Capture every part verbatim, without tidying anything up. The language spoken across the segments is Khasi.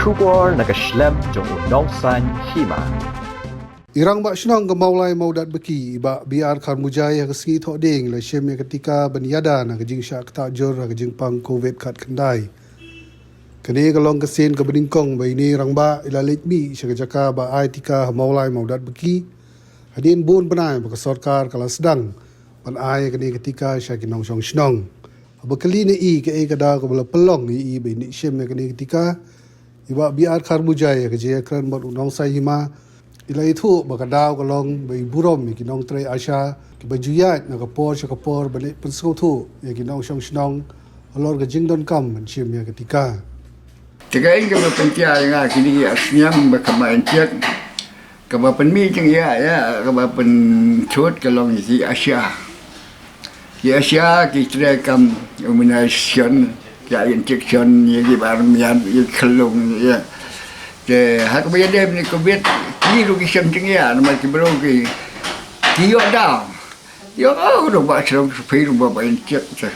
Khubor na ka shlem jong u nongsan hima. I Rangbah Shnong ka Mawlai Mawdatbaki, i Bah B R Kharmujai, ha ka sngi Thohdieng la shim ïa ka tika ban ïada na ka jingshah ktah jur ha ka jingpang covid khatkhyndai. Kane ka long ka sien kaba nyngkong ba ine i rangbah i la leit mih sha ka jaka ba ai tika ha Mawlai Mawdatbaki, hadien bun bnai ba ka sorkar ka la sdang ban ai kane ka tika sha ki nongshong shnong. Haba kylli na i kaei ka daw kaba la pynlong ïa i ba in leit shim ïa kane ka tika, i Bah B R Kharmujai, ha ka jingïakren bad u nongsan hima, i la ïathuh ba ka daw ka long ba i burom ïa ki nongtrei ASHA kiba ju ïaid na ka por sha ka por ban leit pynsngewthuh ïa ki nongshong shnong halor ka jingdonkam ban shim ïa ka tika. Te kaei kaba pyntiah ïa nga kine ki ar snem ba ka ma injek, kaba pynmih jingïa ïa, kaba pynthut ka long ïa ki ASHA. Ki ASHA ki treikam immunization, ïa injection, ïa ki bar miat, ïa khyllung, ïa. Te ha kaba ïadei bad covid, ki ruh ki shem jingïa namar ki briew ki, ki ïoh daw. Ïoh, oh, ruh ba shrong supi ruh ba, ba injek te.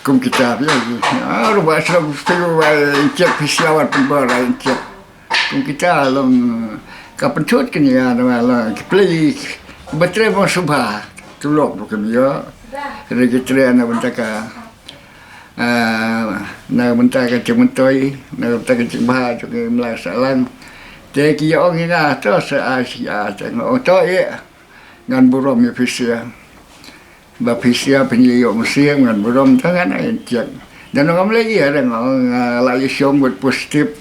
Kum kita phi ïa, ah, ruh ba shrong supi ruh ba injek, phi siawan pynbor ba injek. Kum kita long ka pynthut kane ïa, namar long ki plie ba trei mo suba. Tulop ruh kam ïoh. Re ki trei na bynta ka, ah, na bynta ka jingmyntoi, na bynta ka jingbha jong ki mlak sahlang. Te ki ïa ong ïa nga to sa ai sha, te nga ong to ïa. Ngan burom ïa phi sha. Ba phi sha phin ïoh mynsiem, ngan burom, tang ngan ai injek. Dang ngam leh ïa, dang nga la ïa shong bad positive.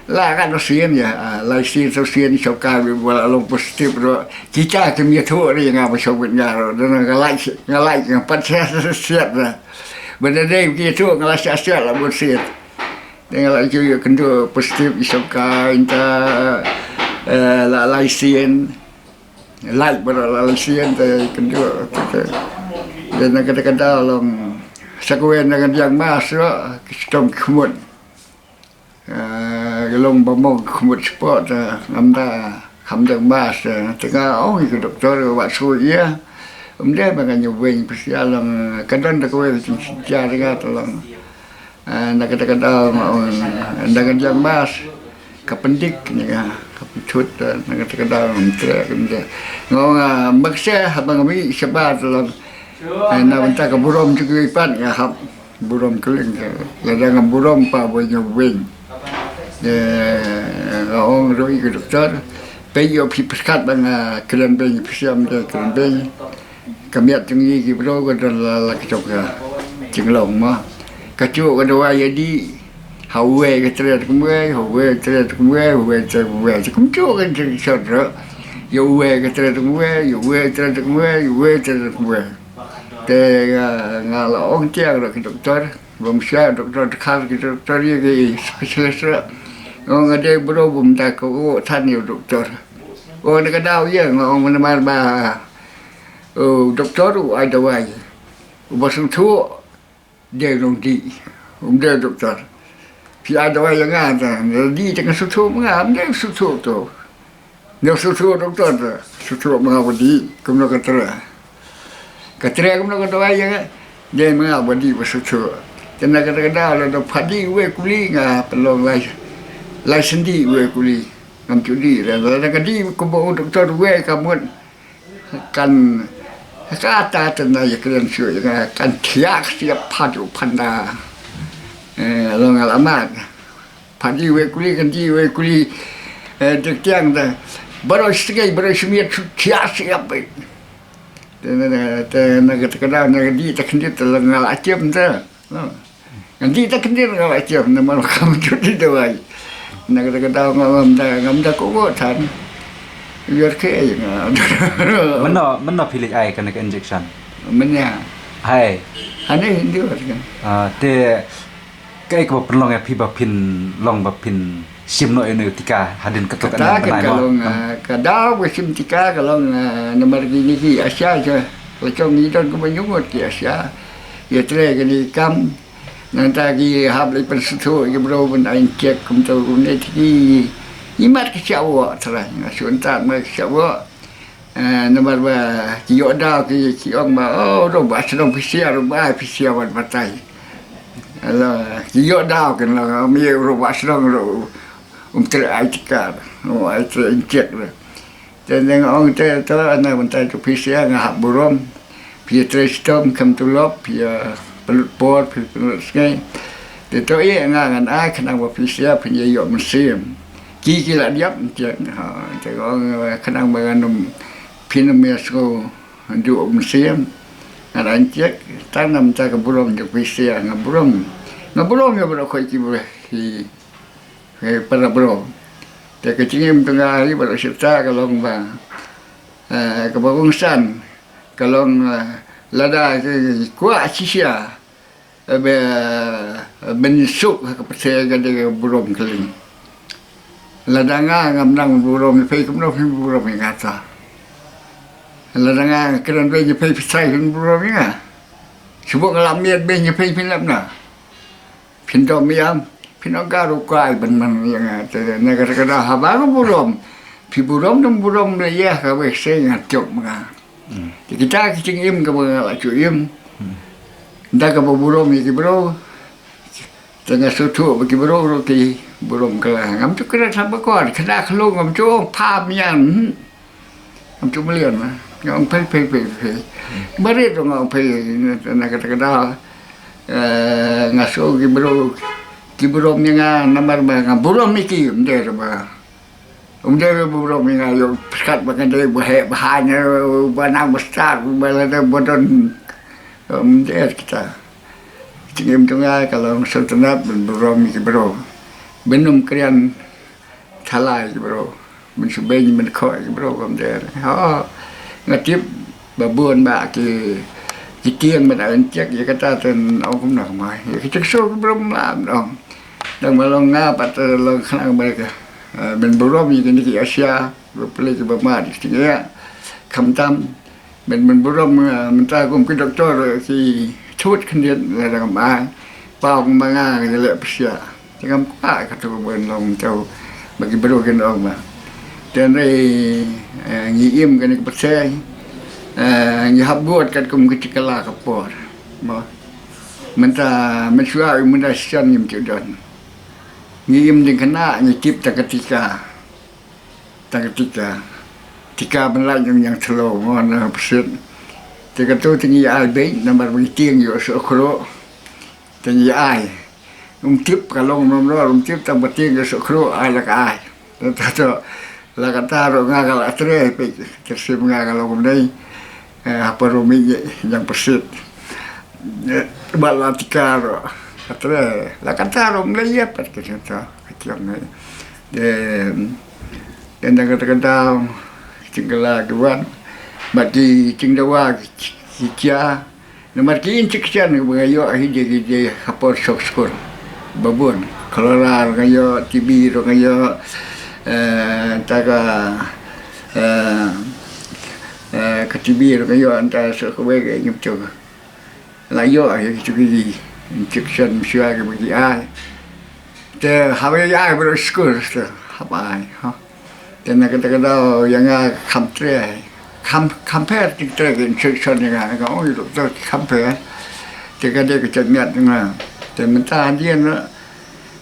La katno sien ïa, ah, lai sien saw sien shong kai bad la long positive ruh. Kita kim ïathuh ruh ïa nga ba shong bad nga ruh. Dang nga la, nga la, nga pat siat siat ruh. Ba da dei ki ïathuh nga la siat siat la bun sien. Dang nga la ïa kynduh positive ïa shong kai, nta, eh, la lai sien. Lait baroh la lai sien te kynduh te. Te na kata ka daw long sa kawei na ka diang mask ruh ki shitom ki khmut. Ah, ka long ba mong khmut spot te ngam da kham diang mask te. Te nga ong ïa ka doktor ba shu ïa. Ym dei ba nga ñiewbeiñ pisa long ka don da kawei ka jingshisha te nga te long. Ah, na kata ka daw nga ong, na ka diang mask ka pyndik ne ka, ka pynthut, ah, na kata ka daw ngam treh, ngam treh. Nga ong, ah, makseh haba nga mih shabar te long. Ah, na bynta ka burom jong kiwei pat nga hap burom kylleng ka. Lada ngam burom pa ba ñiewbeiñ. Te nga ong ruh ïa ka doktor, peit ïoh phi pyrkhat ba nga kren beiñ, phi shem te kren beiñ. Ka miat jong ngi ki briew ka don la, la ka jong ka jinglong mo. Ka juh ka dawai ïa dih ha uwei ka trei da kumwei, ha uwei ka trei da kumwei, ha uwei ka trei da kumwei. Te kumjuh ka jingshot ruh. Ïa uwei ka trei da kumwei, ïa uwei ka trei da kumwei, ïa uwei ka trei da kumwei. Te nga, nga la ong tiang ruh ki doktor, bym shai doktor dkhar, ki doktor ïa ki specialist ruh. Nga ong nga dei briew bym da ka u than ïa u doktor. Ong na ka daw ïa nga ong namar ba u doktor u ai dawai. Uba sngewthuh dei u nongdih. Um dei u doktor. Phi ai dawai ïa nga te, dih te nga sngewthuh ma nga, um dei sngewthuh to. Nga sngewthuh doktor te, sngewthuh ma nga ba dih, kumno ka trei. Ka trei kumno ka dawai ïa nga, dei ma nga ba dih ba sngewthuh. Te na kata ka daw lada phah dih uwei kuli nga pynlong lai, lai sien dih uwei kuli. Ngam ju dih, lada ka dih kumba u doktor uwei ka mut. Kan, kata te na ïa kren shuh ïa nga, kan thiah ka siap phah u phanda. Eh, long nga la mad. Phah dih uwei kuli, kan dih uwei kuli. Eh, dei tiang te. Baroh shi tngen, baroh shi miet shu thiah siap. Te na, te na kata ka daw na ka dih ta khyndiat te long nga la jem te. Ngan dih ta khyndiat nga la jem namar kam ju dih dawai. Na kata ka daw nga ngam da, ngam da kohnguh than. Ïoh ke nga. Mynno, mynno phi leit ai kane ka injection? Mynne. Hai. Hangne Hindu kan. Ah, te kaei kaba pynlong ïa phi ba phin long ba phin shim noh ïa une u tika hadien katto katne ka bnai ka mo? Long, ah, ka daw ba shim tika ka long, ah, namar kine ki ASHA. La jong ngi don kumba hynñiew ngut ki ASHA. Ïa trei kane ka kam. Nangta ki hap leit pynsngewthuh ïa ki briew ban ai injek kumta kumne te ki. Ngi mad ki shah wah trai, nga shu ïa mad ki shah wah. Eh, namar ba ki ïoh daw ki, ki ong ba, oh, ruh ba shnong phi sha, ruh ba phi sha wan batai. La ki ïoh daw kin la, mi ruh ba sdang ruh um treh ai tikar, um ai treh injek ruh. Te nga ong te to na mynta tu phi sia nga hap burom. Phi trei shitom kam tulop, phi pynlut por, phi pynlut sngi. Te to ïa nga ngan ai khnang ba phi sia phin ïa ïoh mynsiem. Ki ki la diap injek. Ha, te ong khnang ba ngan um phin um ïa sngew duh mynsiem. Ngan ai injek tang na mynta ka burom jong phi sia nga burom. Nga burom ïa baroh khoit ki briew ki, ki para briew. Te ka jingim jong nga ïa baroh shata ka long ba, eh, kaba kongsan ka long, eh, lada ki kwah shisha, eh, be, eh, ban suk ha ka pyrthei ka dei ka burom kylliang. Lada nga ngam nang burom ïa phi kumno phin burom ïa nga ta. Lada nga kren beiñ ïa phi phi trai phin burom ïa nga. Shu bok nga la miet beiñ ïa phi phin lap na. Phin dom ïam, phin ong ka ruh kai ban man ïa nga te na ka ka da haba nga burom. Phi burom dang burom ne ïa ka wei sei nga jop ma nga. Te kita ki jingim kaba nga la ju im. Da kaba burom ïa ki briew. Te nga sngewthuh ba ki briew ruh ki burom ka la ngam ju kren sa ba kwah, khnang ka long ngam ju ong pha mian. Ngam ju mlien ma. Nga ong phei phei phei phei. Barit ruh nga ong phei na kata ka daw. Eh, nga sngew ki briew, ki burom ïa nga namar ba nga burom ïa ki, ym dei ba. Ym dei ba burom ïa nga ïoh pyrkhat ba nga dei ba heh ba haiñ, ba nang ba stad, ba lada ba don. Ym dei kita. Jingim jong nga ka long sngewtynnat ban burom ïa ki briew. Ban ym kren thala ïa ki briew. Ban shu beiñ ban khoh ïa ki briew kam dei. Ho, nga tip ba bun ba ki, ki tieng ban ai injek ïa kata te ong kumno kumno. Ïa ki jingsoh ki briew mla ong. Dang ba long nga pat, eh, long khnang ba ka, eh, ban burom ïa kine ki Asia, ba pynleit kiba mad ïa ki jingeh. Khamtam ban, ban burom, eh, mynta kum ki doktor, eh, ki thut khyndiat lada ngam ai. Paw kumba nga ka leh pyrshah. Te ngam kwah katu ban long to ba ki briew kin ong ba. Te hynrei, eh, ngi im kane ka pyrthei, eh, ngi hap bud katkum ka jingkylla ka por. Mo. Mynta mynshuwa mynta shisien ngim ju don. Ngi im jingkhynnah ngi tip tang ka tika. Tang ka tika. Tika ban lait ïa u ñiangthliew mo na pyrshit. Te katu te ngi ai beit namar ba ngi tieng ïoh sohkhruh. Te ngi ai. Um tip ka long mem lor, um tip tang ba tieng ïoh sohkhruh ai la ka ai. Te to la kata ruh nga ka la trei peit. Te sim nga ka long kumne. Eh, ha paru mi ñiangpyrshit. Eh, ba la tika ruh ka trei. La kata ruh mlei ïa pat ka jingta ka tiang ne. De, de na kata kata jingkylla ki wan. Bad ki jingdawa ki, ki jia. Namar ki injection ba nga ïoh hi de, hi de ha por shong skul. Ba bun. Cholera ruh nga ïoh, T B ruh nga ïoh. Eh, ta ka, eh, eh, ka T B ruh nga ïoh, ta sa kawei ka ngim tu. La ïoh ïa kitu ki injection shuwa kiba ki ai. Te haba ïa ai baroh skul te haba ai, ha. Te na kata ka daw ïa nga kham treh. Kham, kham pher ki treh ki injection ïa nga, nga ong ïa doktor kham pher. Te ka dei ka jait miat ïa nga. Te mynta hadien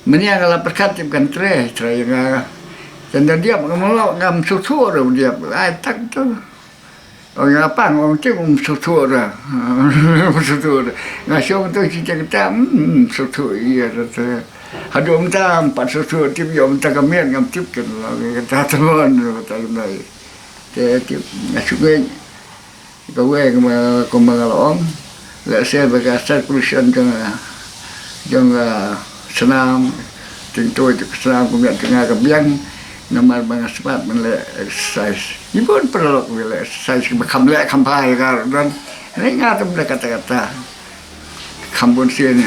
mynne nga la pyrkhat te kan treh, treh ïa nga. Te na diap nga mlok ngam shu shu ruh diap. Ai tak tu. Ong ïa pang ong te um shu shu ra. Um shu shu ra. Nga shong to shi te kata, um shu shu ïa ra te. Haduh mynta em pat shu shu tip ïa mynta ka miat ngam tip ken la kata te mon kata ym dei. Te tip nga shu ngeit kawei kumba, kumba nga la ong. Lehse ba ka circulation jong, jong, ah, snam, jingtoi jong ka snam kumba jong nga ka biang, namar ba nga smat ban leh exercise. Ngi bun paralok ba leh exercise ba kham leh kham phai ka don. Hynrei nga tam da kata kata. Kham bun sien,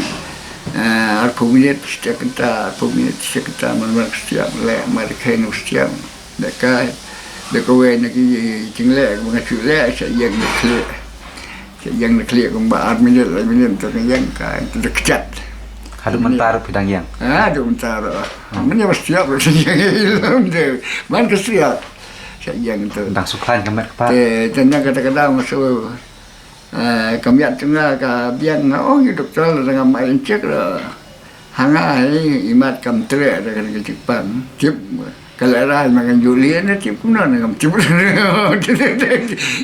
eh, arphew minit, sitiap kynta, arphew minit, sitiap kynta, man man sitiap leh, mar khein sitiap. Da kai, da kawei na ki jingleh ba nga shu leh, sa ïeng na khlieh. Sa ïeng na khlieh kumba ar minit, lai minit, to ka ïeng kai, to da kjat. Haduh mynta ruh phi dang ïeng? Ah, haduh mynta ruh. Hmm. Mynne ba sitiap ruh sa ïeng ilum de. Man ka sitiap. Sa ïeng to. Dang shu khlaiñ ka met ka pat. Te, te na kata ka daw nga shu Eh, ka miat jong nga ka biang, nga ong ïa u doktor, lada ngam ai injek ruh ha nga hi, imat kam treh da kane ka jingpang. Tip, ka lehrain ma kan ju leh ne tip kumno ne ngam tip.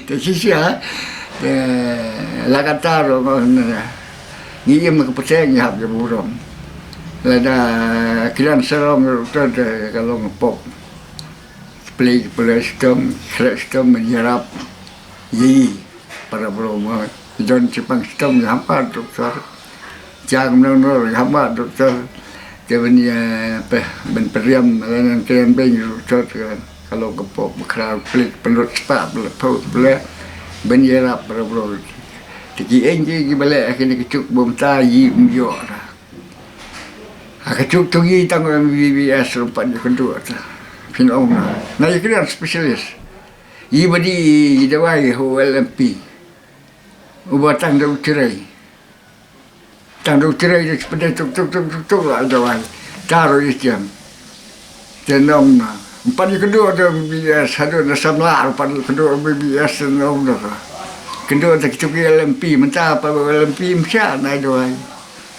Te shisha te la kata ruh ngi im ka pyrthei ngi hap ïa burom. Lada ki dang sarong ruh te ka long pop. Plie ki plie shitom, khreh shitom, ban ïarap ïa i para briew mo. Don jingpang shitom, ngi hap mad doktor. Jang nong nong, ngi hap mad doktor. Te ban ïa, peh, ban pyrriam, lane ban kren beiñ doktor, ka long ka pop, ba khraw, plie, pynlut spah, plie, pop, plie, ban ïarap para briew. Te ki eiñ ki, kiba leh kine ki juk bym ta, i ym ïoh ra. Ha ka juk tu ngi tang u M B B S ruh pat ïa ka duh ta. Phin ong na. Na ïa ka dang specialist. I ba dei i dawai ha u L M P. Uba tang da u Trai. Tang da u Trai da pynda tuk tuk tuk tuk tuk la dawai. Tang ruh i tiang. Te nong na. Ym pat ïa kynduh da M B B S, haduh na samla ym pat ïa kynduh M B B S te nong na. Kynduh da kitu ki L M P, mynta pat L M P ym shah na dawai.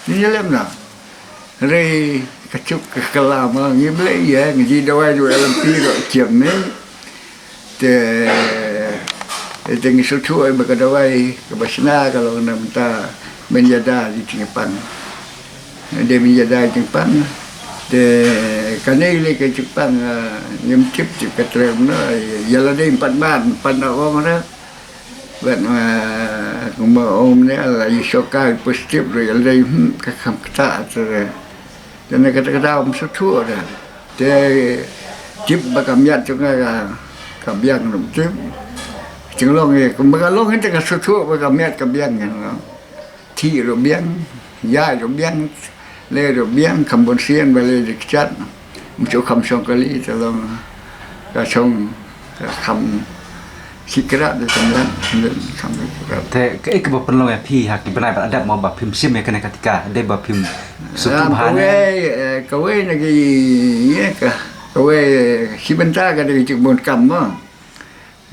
Ngi lem na. Hynrei ka juk ka kylla ma ngi blei ïa, ngi ji dawai da u L M P ruh jem ne. Te, te ngi sngewthuh ba ka dawai kaba shna ka long na mynta ban ïada ïa ka jingpang. Dei ban ïada ïa ka jingpang. Te kane lei ka jingpang, ah, ngim tip tip ka trei kumno, ïa lade ym pat mad, ym pat na ong ruh. Bad, ah, kumba ong ne la ïa shoh kai positive ruh ïa lade, hmm, ka kham kata te. Te na kata ka daw ym sngewthuh ruh. Te tip ba ka miat jong nga ka, ka biang ruh ym tip. Jinglong ïa, kumba ka long ïa te nga sngewthuh ba ka miat ka biang ïa nga. Thik ruh biang, ïaid ruh biang, leh ruh biang, kham bun sien ba leh da kjat. Ym ju kham shong kali te long ka shong, ka kham sikrat da kham lan, kham sikrat. Te kaei kaba pynlong ïa phi ha ki bnai ba la dep mo ba phim shim ïa kane ka tika, dei ba phim sngewthuh bha ne? Kawei, eh, kawei na ki, ïa ka, kawei shi bynta ka dei ka jingbun kam mo.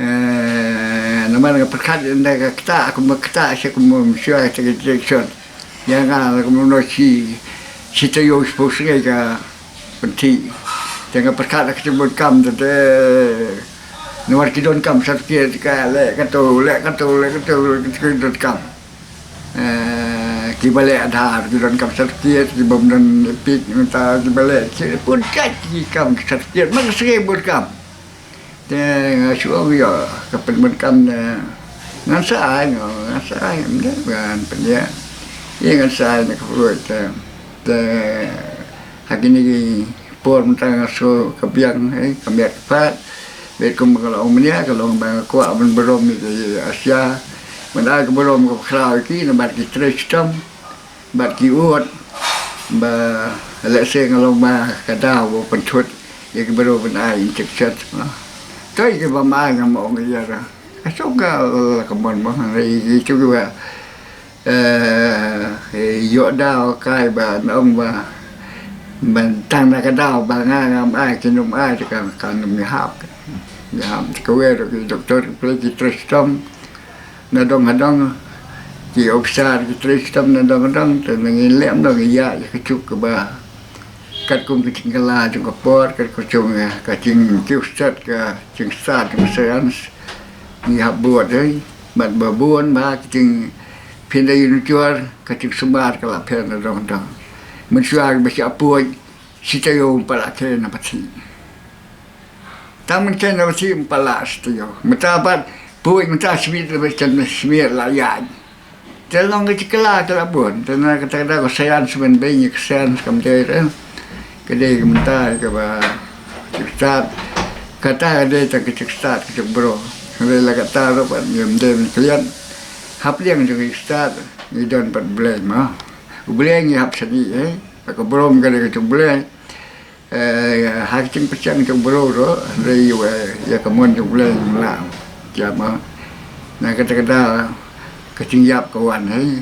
Eh, namar nga pyrkhat ynda ka ktah, kumba ktah, sha kumba mynshuwa ka injection. Ïa nga la kumno shi, shi taïew shiphew sngi ka pynthih. Te nga pyrkhat ka jingbun kam te, te namar ki donkam certificate ka leh kato, leh kato, leh kato, leh kato, ki donkam. Eh, kiba leh Aadhaar ki donkam certificate, kiba ym don EPIC, mynta kiba leh, ki pun kat ki kam certificate, ma ka sngi bun kam. Te nga shu ong ïa ka pynbun kam ne ngan sa ai, nga, ngan sa ai, ym dei ban pynïa. Ïa ngan sa ai na ka fruit te. Te ha kine ki por mynta nga shu ka biang, eh, ka miat ka phad. Bad kumba ka la ong mynne ka long ba nga kwah ban burom ïa ki Asia. Ban ai ka burom kaba khraw ïa ki namar ki trei shitom. Bad ki ud ba lehse nga long ba ka daw ba pynthut ïa ki briew ban ai injection. To ïa ki bym ai ngam ong ïa ra. Ka shong ka la ka mon mo, hynrei ïa ki ba, eh, ïoh daw kai ba na ong ba ban tang na ka daw ba nga ngam ai, kin ym ai, te ka, kan ym ïahap. Ïahap te kawei ruh ki doktor ki pule ki trei shitom. Na dong ha dong, ki officer ki trei shitom na dong ha dong, te na ngi lem dong ïa, ïa ka juk kaba katkum ka jingkylla jong ka por, katkum jong, eh, ka jingkiew stad, ka jingstad jong ka science. Ngi hap bud, eh, bad ba bun ba ka jingpynda ïa u jor, ka jingsumar ka la pher na dong ha dong. Mynshuwa ba shah puid, shi taïew ym pat la kren na pyrthei. Tang mynta na pyrthei ym pat la shi taïew. Mynta pat puid mynta shi miet la, ba jan shi miet la ïaid. Te long ka jingkylla ka la bun. Te na kata ka daw ka science ban beiñ ïa ka science kam dei re. Ka dei ka mynta kaba jingstad. Kata ka dei tang ka jingstad ka jong u briew. Hynrei la kata ruh pat ngim dei ban kylliat. Hapdeng jong ka jingstad ngi don pat U Blei mo. U Blei ngi hap shaniah, eh. Ka burom ka dei ka jong U Blei. Eh, ha ka jingpyrshang jong u briew ruh, hynrei ïa, ïa ka mon jong u Blei ngim lah. Ïa mo, na kata ka daw, ka jingïap ka wan, hei.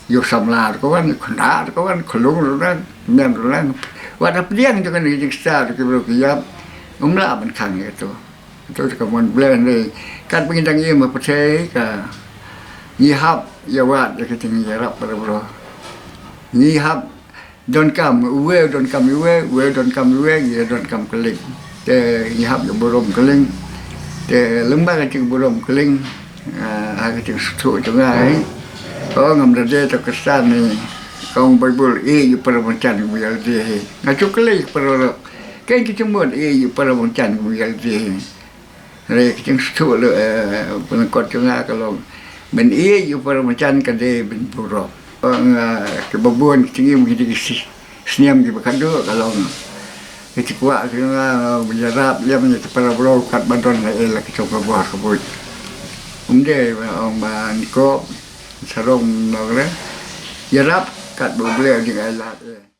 Ïa u samla ruh ka wan, ïa u khynnah ruh ka wan, ka lung ruh ka wan, wan, ruh ka wan. Wat hapdeng jong kane ka jingstad ruh ki briew ki ïap, ym lah ban khang ïa kato. Kato ka mon Blei, hynrei katba ngi dang im ha pyrthei ka Ngi hap ïa wad ïa ka jingïarap para bro. Ngi hap donkam uwei, donkam uwei, uwei donkam uwei, ngi donkam kylliang. Te ngi hap ïa burom kylliang. Te lyngba ka jingburom kylliang, ah, ha ka jingsngewthuh jong nga, eh. Ko ngam da dei to Khristan ne. Ka ong Baibl, ïeit ïa u para bangjan kum ïa lade. Nga shu kylli para lok. Kein ki jingmut ïeit ïa u para bangjan kum ïa lade. Hynrei ka jingsngewthuh lok, eh, pynlyngkot jong nga ka long, ban ïeit ïa u para bangjan ka dei ban burom. Ong, eh, kiba bun ki jingim ki dei ki si-, snem kiba khatduh ka long. Ka jingkwah ka jong nga, eh, ban ïarap lem ïa ki para bro katba don la eh la ka jong ka bor ka buit. Um dei ba ong ba nyngkong sarong nongre. Ïarap katba U Blei u dang ai lad eh.